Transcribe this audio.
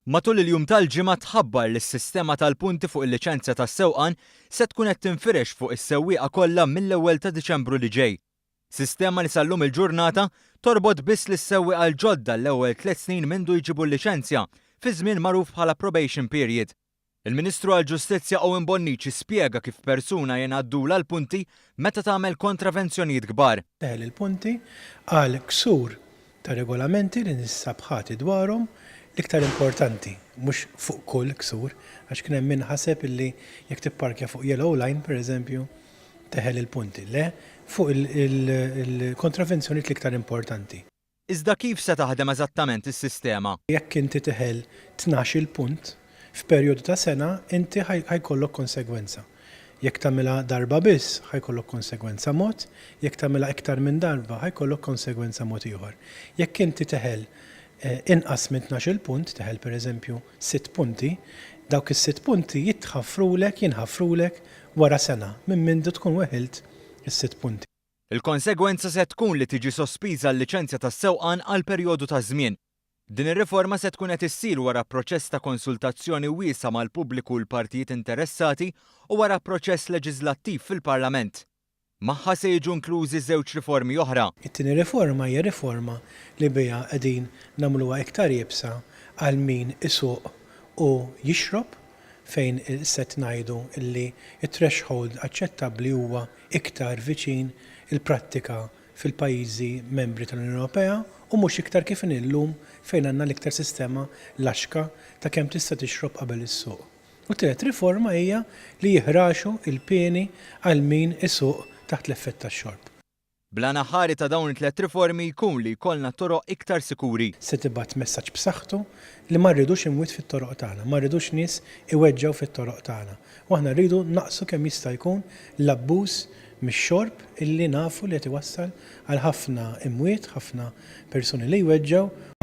Matul il-jum tal-Ġimgħa tħabbar li s-sistema tal-punti fuq il-liċenzja tas-sewqan se tkun qed tinfirex fuq is-sewwieqa kollha mill-ewwel ta' Diċembru li ġej. Sistema li sal-lum il-ġurnata torbot biss lis-sewwieqa l-ġodda l-ewwel tliet snin mindu jġibu l-liċenzja, fi żmien magħruf bħala probation period. Il-Ministru għall-Ġustizzja Owen Bonnici spjega kif persuna jingħaddulha l-punti meta tagħmel kontravenzjonijiet kbar. Teħel il-punti għal ksur ta' regolamenti li ninsab ħati dwarhom, l-iktar importanti, mhux fuq kull ksur, għax kien hemm min ħaseb illi jekk tipparkja fuq yellow line, per eżempju, teħel il-punti. Le, fuq il-kontravenzjonijiet l-iktar importanti. Iżda kif se taħdem eżattament is-sistema? Jekk inti teħel 12-il punt f'perjodu ta' sena, inti ħa jkollok konsegwenza. Jekk tagħmilha darba biss, ħa jkollok konsegwenza mod, jekk tagħmilha iktar minn darba, ħa jkollok konsegwenza mod ieħor. Jekk inti teħel inqas minn 12-il punt, teħel pereżempju sitt punti, dawk is-sitt punti jitħaffrulek, jinħafrulek wara sena minn mindu tkun weħilt is-sitt punti. Il-konsegwenza se tkun li tiġi sospiża l-liċenzja tas-sewqan għal perjodu ta' żmien. Din ir-riforma se tkun qed issir wara proċess ta' konsultazzjoni wiesgħa mal-pubbliku u l-partijiet interessati u wara proċess leġiżlattiv fil-Parlament. Magħha se jiġu inklużi żewġ riformi oħra. It-tieni riforma hija riforma li biha qegħdin nagħmluha iktar iebsa għal min isuq u jixrob fejn issa qed ngħidu li t-threshold aċċettabbli huwa iktar viċin il-prattika fil-pajjiżi membri tal-Unjoni Ewropea u mhux iktar kif inhi llum fejn għandna l-iktar sistema laxka ta' kemm tista' tixrob qabel issuq. U t-tielet riforma hija li jiħraxu l-pieni għal min isuq taħt l-effett tax-xorb. Bl-għan aħħari ta' dawn it-tliet riformi jkun li jkollna toroq iktar sikuri. Se tibgħat messaġġ b'saħħtu li ma rridux imwiet fit-toroq tagħna, ma rridux nies iweġġgħu fit-toroq tagħna. U aħna rridu nnaqqsu kemm jista' jkun l-abbuż mix-xorb illi nafu li qed iwassal għal ħafna imwiet, ħafna persuni li jweġġgħu.